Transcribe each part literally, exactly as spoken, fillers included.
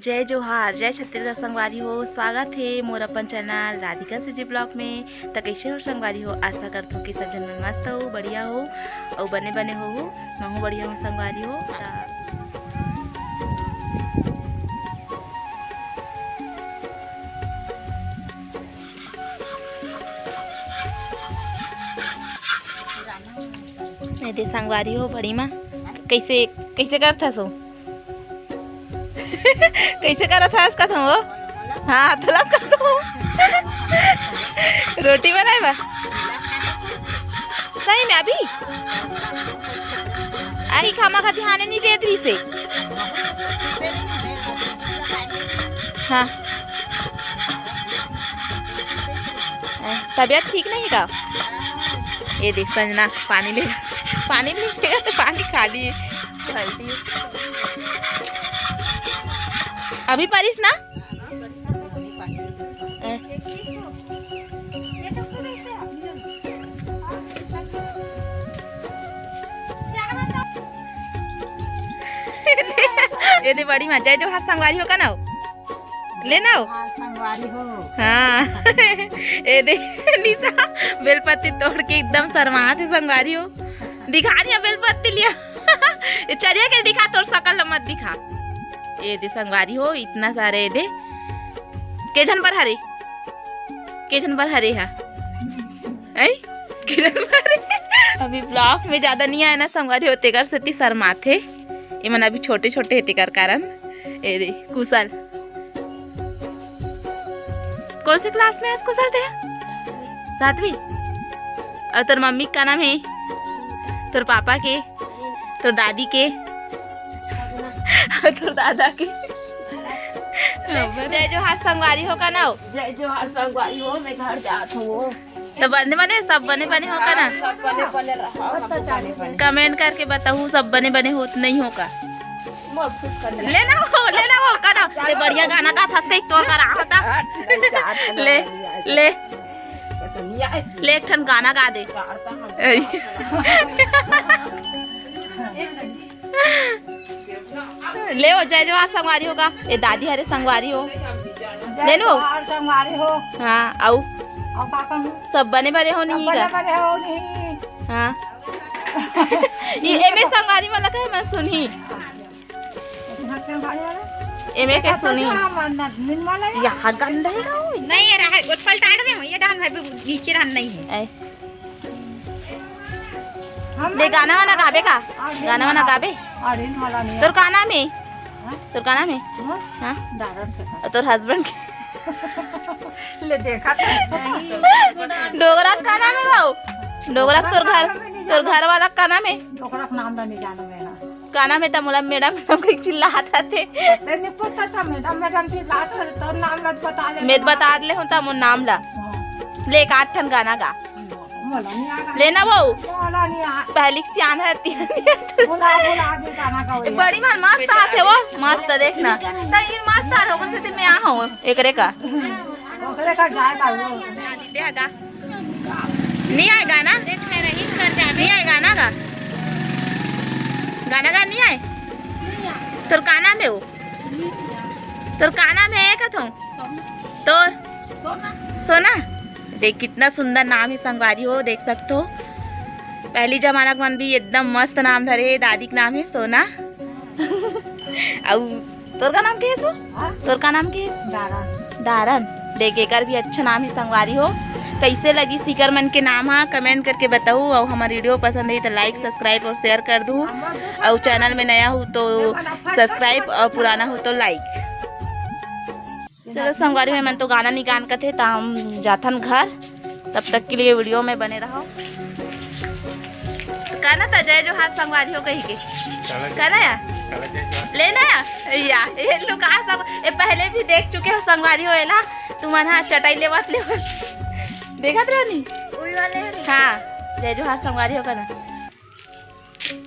जय जोहार, जय छत्तीसगढ़ संगवारी हो, स्वागत हे मोर अपन चैनल राधिका सीजी ब्लॉग में। त कइसे हो संगवारी हो? आशा करथों कि सब झन मन मस्त हो, बढ़िया हो अउ बने बने हो। महू बढ़िया हो संगवारी हो। त ए दे संगवारी हो, बड़ी माँ कइसे, कइसे करथस हो? कइसे करत हस कथों हो? हाँ, तोला कथों। रोटी बनाए बा? सही में अभी? अही खामा खा ध्यान नहीं देत रही से। हाँ। तबीयत ठीक नहीं का? ए देख संजना, पानी ले, पानी नहीं लेगा तो पानी खा लिए। अभी परिस ना? ए दे बड़ी माँ, जय जोहार संगवारी हो का ना हो? ले ना हो? हाँ, संगवारी हो। हाँ। ए दे निशा, बेलपत्ती तोड़ के एकदम शर्मात हे संगवारी हो। दिखा रिया बेलपत्ती लिया। ए चरिया के दिखा, तोर सकल ल मत दिखा। ए दे संगवारी हो, इतना सारे ए दे। के झन बर हरे? के झन बर हरे हा? ऐ? के झन बर हरे? अभी ब्लॉग में ज्यादा नहीं आए ना संगवारी हो, तेकर सेती शर्माथे। एमन अभी छोटे छोटे हे तेकर कारण। ए दे, कुशल। कौन से क्लास में है कुशल ते? सातवीं। अउ तोर मम्मी के का नाम हे? तोर पापा के? तोर दादी के? अउ तोर दादा के? जय जोहार संगवारी हो का ना हो? जय जोहार संगवारी हो, मैं घर जात हूँ। त बने बने, सब बने बने हो का ना? सब बने बने रहो, हम बने बने। कमेंट करके बताहू, सब बने बने होत नहीं हो का? ले ना हो, ले ना हो, का ना? ले बढ़िया गाना गाथस, तोर करा होता। ले, ले। ले एक ठन गाना गा दे। ले हो, जय जोहार संगवारी हो का। ए दादी हरे संगवारी हो। ले लो। जोहार संगवारी हो। हाँ, अउ? अउ का कहूँ? सब बने बने हो नहीं का? बने बने हो नहीं। हाँ। ये एमे संगवारी मन ला कहे मैं सुनही। एमे के सुनही। यहाँ गंदा है। नहीं, ये रहा, गोठ पलटा रहे हो, ये डहान भाई भी नीचे रहन नहीं है। ऐ। ले गाना वाना गाबे का? गाना वाना गाबे? तोर का नाम हे? तोर का नाम हे? हाँ? अउ तोर हस्बैंड के? ले देखा तो। डोगरा का नाम हे बाबू? डोगरा तोर घर, तोर घर वाला का नाम हे? डोगरा का नाम ला नहीं जानों मैं ना। का नाम हे त मोला मैडम, मैडम कहिके चिल्लात रथे। पता नहीं, पता था मैडम, मैडम चिल्लात रहे, तोर नाम ला बता ले। मैं बता ले हूँ त मोर नाम ला। हाँ। ले एक आध ठन गाना गा। मोला नहीं आगा। ले ना वो। मोला नहीं आ। पहली सियान है, तीन। बोला, बोला, आगे गाना गाओ ये। बड़ी मन मस्त आथे वो, मस्त देखना। त ये मस्त आथे, ओकर सेती मैं आ हूँ, एकरे का। ओकरे का गाय का वो। आदित्य गा। नहीं आए गाना? नहीं आए गाना गा? गाना गा नहीं आए? तोर का नाम हे वो? तोर का नाम हे कथों? तोर? सोना। देख कितना सुंदर नाम हे संगवारी हो, देख सकथो। पहली जमाना के मन भी एकदम मस्त नाम धरे हे, दादी के नाम हे सोना। अउ तोर का नाम के हे सो? हाँ? तोर का नाम के हे? दारन। दारन। देख, एकर भी अच्छा नाम हे संगवारी हो। कइसे लगिस इकर मन के नाम हा, कमेंट करके बताहू। अउ हमर वीडियो पसंद आही त लाइक, सब्सक्राइब अउ शेयर कर दू। अउ चैनल में नया हो तो सब्सक्राइब अउ पुराना हो तो लाइक। चलो संगवारी हो, मन तो गाना नहीं गान कथे, त हम जाथन घर। तब तक के लिए वीडियो में बने रहो। कहना था जय जोहार संगवारी हो कही के। कहना या? ले ना या? या, ये लोग आ सब, ये पहले भी देख चुके हो संगवारी हो, एला तुमन हा चटाई लेवत लेवत। देखत रहो नी? उही वाले हरे। हाँ, जय जोहार संगवारी हो कहना।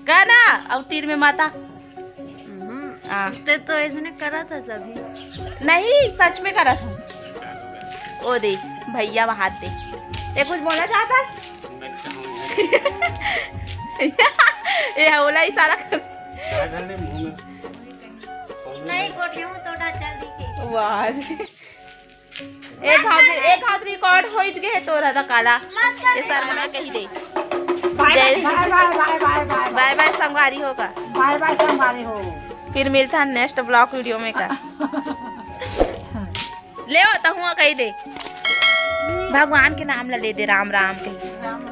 कहना, अउ तीर में माता। हम्म। हाँ। ते तो ऐसने करत हस अभी। नहीं, सच में करत हूँ। ओ दे, भैया वहाँ दे। ते कुछ बोलना चाहता है? ये होला ही साला। नहीं, गोठियों तो ना चल। वाह। एक हाथ, एक हाथ रिकॉर्ड हो चुके है तोरा दा काला। ये सर मना कही दे। बाय जय बाय बाय बाय बाय बाय बाय। बाय बाय संगवारी होगा। बाय बाय संगवारी हो। फिर मिलता है नेक्स्ट ब्लॉग वीडियो में का। ले हो तो हुआ कही दे। भगवान के नाम ला ले दे, राम राम कही।